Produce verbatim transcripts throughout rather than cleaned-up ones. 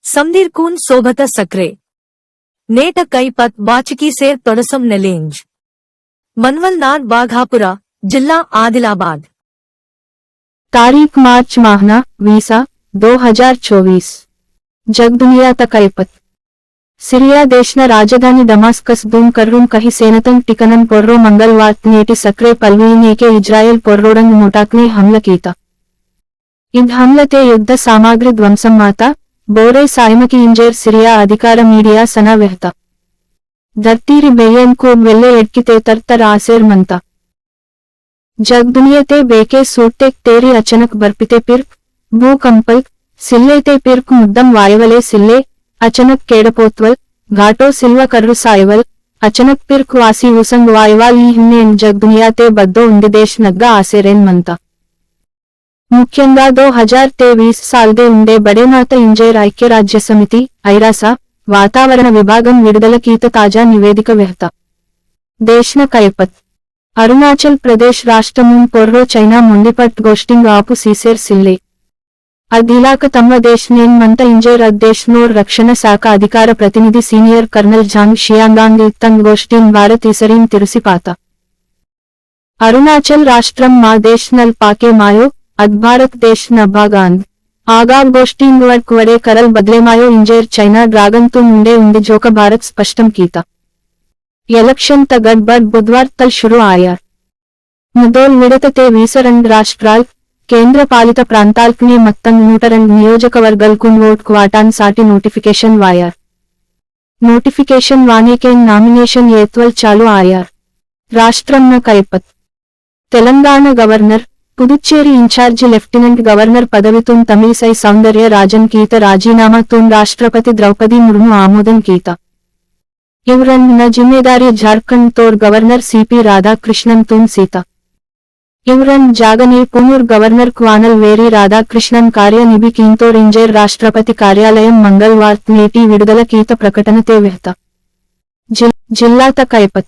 समदीर कून सोभत सक्रे। नेट कई पत वाचकी सेर तोड़सम नेलेंज। मनवल नार बाघापुरा, जिल्ला आदिलाबाद। तारीख मार्च माहना, वीसा, दो हजार चौबीस। जग दुनिया तक अयपत। सिरिया देशना राजधानी दमास्कस दून कर्रुम कही सेनतन टिकनन पोर्रो मंगलवार नेटी सक्रे पल्वीनेके इजरायल पोर्रोडंग मोटाकने हमला कीता। इद हमलते युद्ध सामग्री ध्वंसम माता, बोरे सायमकी इंजेर सिरिया अधिकार मीडिया सना वेहता। धरतीरी बेयन को वेल्ले एडकिते तरतर आसेर मंता। जग दुनियाते बेके सूरतेक तेरी अचनक बर्पिते पिर्क, भूकंपल, सिल्लेते पिर्क मुद्दम वायवले सिल्ले, अचनक केड़पोत्वल, घाटो सिल्वा कर्रु सायवल, अचनक पिर्क वासी उसंग वायवाल ई हिन्ने जग दुनियाते बद्दो उंदि देश नग्गा आसेरेन मंता। मुख्यंगा दो हजार तेवीस साल दे उंडे बड़े माता इंजेर ऐक्य राज्य समिति, ऐरासा, वातावरण विभागम विडुदल कीत ताजा निवेदिक वेहता। देशनक अयपत। अरुणाचल प्रदेश राष्ट्रमुन पोर्रो चैना मुंडिपट गोष्टिंग आपु सीसेर सिल्ले। अद इलाक तम्म देशनेन मंत इंजेर अद देशनोर रक्षण शाखा अधिकार प्रतिनिधि senior colonel झांग शियांगांग इत्तंग गोष्टिंग भारत इसरिन तिरुसिपाता। अरुणाचल राष्ट्रम मा देश नल पाके मायो, अद भारत देश न भागांद। आगाव गोष्टिंग वड़क वड़े करल बदले मायो इंजेर चैना ड्रैगन तुन उंडे उंदि जोक भारत स्पष्टम कीता। Election त गड़बड़ बुधवार तल शुरू आयर। मुदोल विडत ते वीसरंड राष्ट्राल, केंद्र पालित प्रांताल्कने मत्तंग नूटरंड नियोजकवर्गल्कुन वोट क्वाटान साटी notification वायर। Notification वानेकेन nomination येत्वल चालू आयर। राष्ट्रम न कयपत। तेलंगाना गवर्नर, पुदुच्चेरी incharge लेफ्टिनेंट गवर्नर पदवितुन तमिलिसै सौंदर्य राजन कीत राजीनामा तुन राष्ट्रपति द्रौपदी मुर्मु आमोदन कीत। इवरन न जिम्मेदारी झारखंड तोर गवर्नर सीपी राधाकृष्णन तुन सीत। इवरन जागने पुनूर गवर्नर क्वानल वेरी राधाकृष्णन कार्य निबि कींतोर इंजेर राष्ट्रपति कार्यालयम मंगलवार नेटी विडुदल कीत प्रकटन ते वेहता। जिल-, जिल्ला तक अयपत।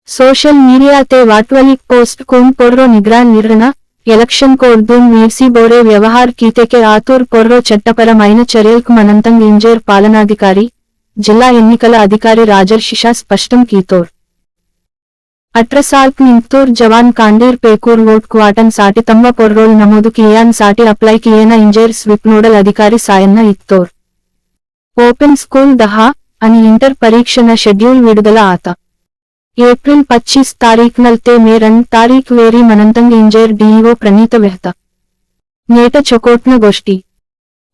Social media ते वाटवली post कुन पोर्रो निगरान निर्णा, election code दुन मीर्सी बोरे व्यवहार कीते के आतुर पोर्रो चट्टपरमैन चर्यल्क मनंतंग इंजेर पालनाधिकारी, जिल्ला एन्निकल अधिकारी राजर्षि शा स्पष्टम कीतोर। अट्र साल्क निंतोर जवान कांडीर पेकूर वोट क्वाटन साटी तम्म पोर्रोल नमोदु कियान साटी apply कियेना इंजेर sweep nodal अधिकारी सायन्ना इत्तोर। Open school दहा अनि inter परीक्षण schedule विडुदल आता। April पच्चीस तारीख नलते मे रंड तारीख वेरी मनंतंग इंजेर D E O प्रणीत वेहता। नेट चोकोटन गोष्टी।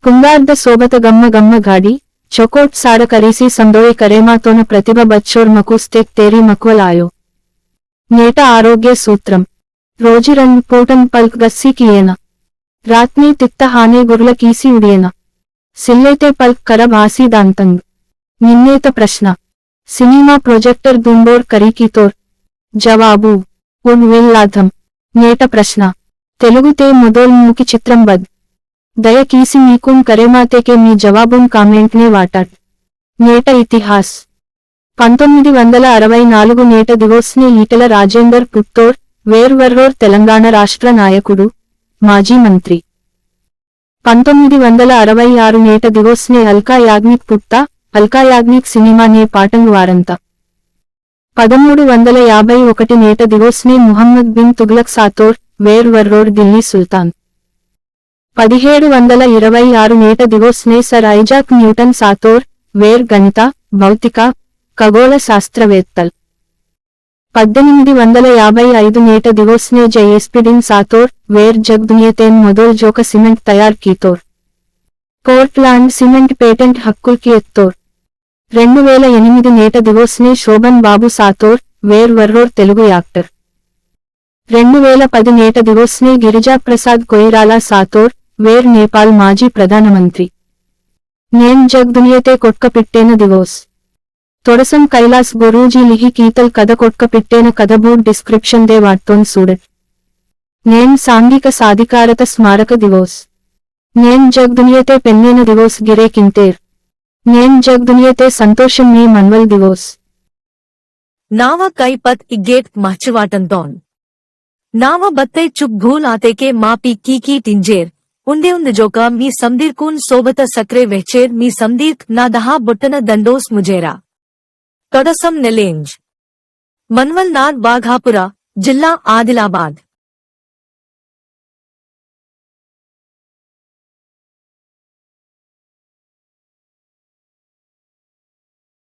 पुंगार्द सोबत गम्म गम्म गाडी, चोकोट साड़ करीसी संदोई करेमा तोन प्रतिभा बच्चोर मकुस्तेक तेरी मकुवल आयो। नेट आरोग्य सूत्रम। रोजी रंड पोटन पल्क गस्सी कियेना। रातनी तित्त हाने गुर्ल कीसी उड़ियेना। सिल्लेते पल्क करब आसी दांतंग। निन्नेत प्रश्न। सिनेमा projector दूंबोर करी कीतोर। जवाबु। उडविल लाधम। नेट प्रश्न। तेलुगुते मुदोल मूकी चित्रम बद। दय कीसी मीकुन करेमाते के मी जवाबुन comment ने वाटट। नेट इतिहास। पंतोम्मिदि वंदल अरवै नालुगु नेट दिवोस्ने ईटल राजेंदर पुत्तोर, वेर वर्रोर तेलंगाण राष्ट्र नायकुडु, माजी मंत्री। पंतोम्मिदि वंदल अरवै आरु नेट दिवोस्ने अल्का याग्निक पुट्टा, अल्का याग्निक सिनेमा ने पाटंग वारंता। पदमूडु वंदल याबै ओकटि नेट दिवोस्ने मुहम्मद बिन तुगलक सातोर, वेर वर्रोर दिल्ली सुल्तान। पदिहेडु वंदल इरवै आरु नेट दिवोस्ने सर आइजाक न्यूटन सातोर, वेर गणित, भौतिक, खगोल शास्त्रवेत्तल। पद्देनिमिदि वंदल याबै ऐदु नेट दिवोस्ने जे एस पी डिन सातोर, वेर जग दुनियतेन मोदोल जोक cement तयार कीतोर। Portland cement patent हक्कुल कियत्तोर। रेंडु वेल एनिमिदि नेट दिवोस्ने शोभन बाबु सातोर, वेर वर्रोर तेलुगु actor। रेंडु वेल पदि नेट दिवोस्ने गिरिजा प्रसाद कोइराला सातोर, वेर नेपाल माजी प्रधानमंत्री। नेन जग दुनियते कोट्क पिट्टेन दिवोस। तोड़सम कैलास गुरूजी लिहि कीतल कद कोट्क पिट्टेन कद बूड description दे वाट्टोन सूडट। नेन सांघिक साधिकारत स्मारक दिवोस। नेन जग दुनियते पेन्नेन दिवोस गिरे किंतेर। नेन जग दुनियते संतोषम मी मनवल दिवोस। नावा कई पत इगेट महचवाटन तोन। नावा बत्ते चुक भूल आते के मापी की की टिंजेर, उंदे उंद जोका मी समदीर कुन सोबत सक्रे वहचेर मी समदीर ना दहा बुट्टन दंडोस मुजेरा। कड़सम नेलेंज। मनवल नार बाघापुरा, जिल्ला आदिलाबाद।